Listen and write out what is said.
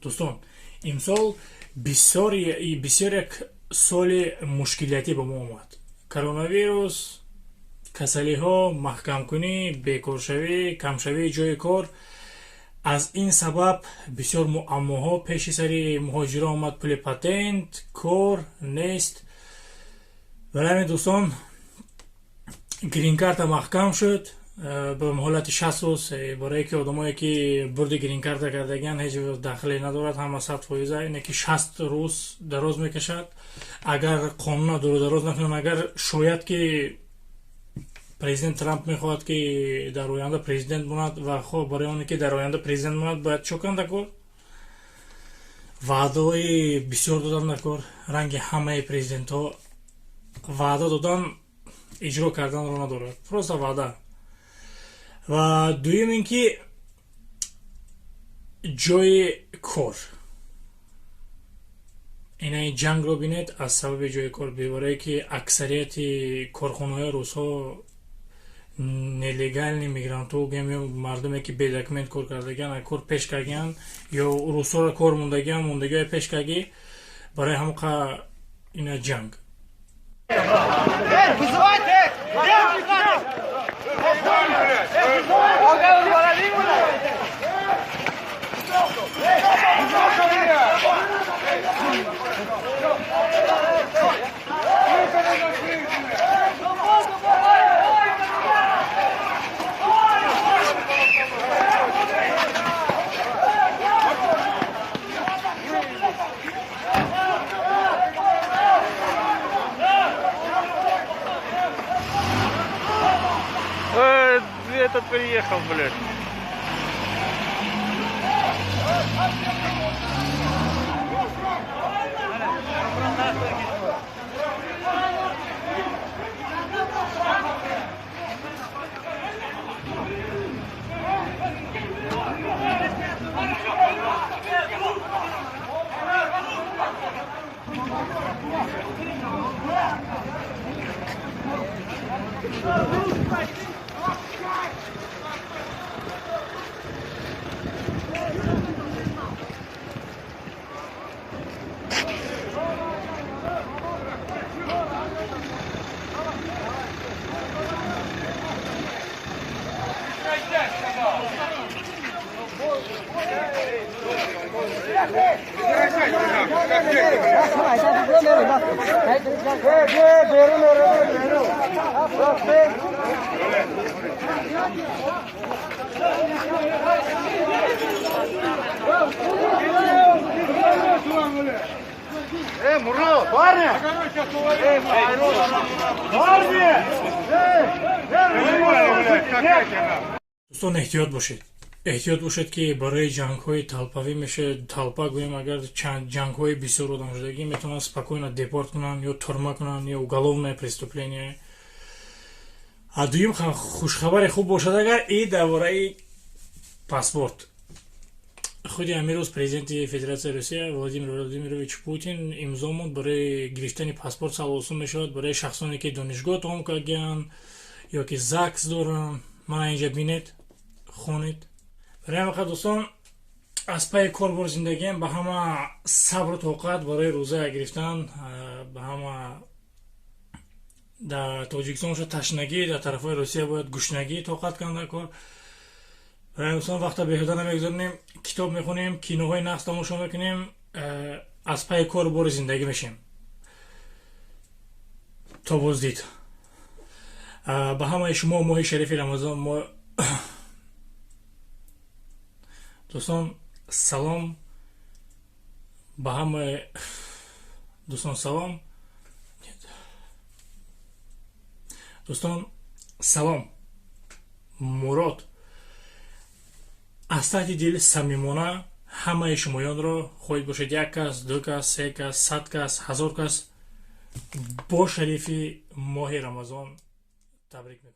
Дӯстон, имсол бисёр як соли мушкилиятӣ ба мо омад. Коронавирус, касалиҳо, маҳкамкунӣ, бекоршавӣ, камшавии ҷои кор. Аз ин сабаб бисёр муаммоҳо пеши сари муҳоҷирон омад. Пули патент, кор нест. Барои ҳамин, дӯстон, гринкарта маҳкам шуд ба муҳолати 60 рӯз, барое ки одамое ки бурди гринкарта кардагиан, ҳеҷ дахле надорад, ҳама 100%, ине ки 60 рӯз дароз мекашад, агар қонуна дуру дароз накунанд. Агар шояд ки президент Трамп мехоҳад ки дар оянда президент монад ва хоб, барои оне ки дар оянда президент монад, бояд чо кунад дакор? Ваъдаҳои бисёр додан дакор. Ранги ҳамаи президентҳо ваъда додан, иҷро карданро надорад, просто ваъда. Ва дуюм ин ки ҷои кор, инаи ҷангро бинед, аз сабаби ҷои кор, барое ки аксарияти корхонаҳои русҳо нелегальный мигрантҳо гӯем ё мардуме ки бедокумент кор кардагиан, кор пеш кардагиан ё русҳоро кор мондагиан, мондагиҳои пеш кардагӣ, барои ҳамоқа ина ҷанг. Вызывайте! Этот приехал, блядь. Муро, парни! Парни! Дӯстон, эҳтиёт бошед, эҳтиёт бошед, ки барои ҷангҳои толпавӣ меша, толпа гӯем, агар ҷангҳои бисёр одамшудагӣ, метавонанд спокойно депорт кунанд ё тюрьма кунанд ё уголовное преступление. А дуюм хушхабаре хуб бошад, агар и дар бораи паспорт. Худи ҳамин рӯз президенти Федератсияи Русия Владимир Владимирович Путин имзо монд: барои гирифтани паспорт сал осон мешавад барои шахсоне ки донишгоҳ тамом кардагианд ё ки ЗАГС доранд. Мана инҷа бинед, хонед. Барои ҳамин қадр, дӯстон, аз пайи кор бор зиндагиам. Ба ҳама сабру тоқат барои рӯза гирифтан. Ба ҳама, дар Тоҷикистон бошад ташнагӣ, дар тарафҳои Русия бояд гушнагӣ тоқат кунанд дар кор. Барои дӯстон, вақта беҳуда намегузаронем, китоб мехонем, киноҳои нағз тамошо мекунем, аз пайи кору бори зиндагӣ мешем. То боздид. Ба ҳамаи шумо моҳи шарифи Рамазон. Дӯстон, салом ба ҳамаи дӯстон, салом, дӯстон, салом. Мурод аз таҳти дил самимона ҳамаи шумоёнро, хоҳед бошед як кас, ду кас, се кас, 100 кас, 1000 кас, бо шарифи моҳи Рамазон табрик мекунам.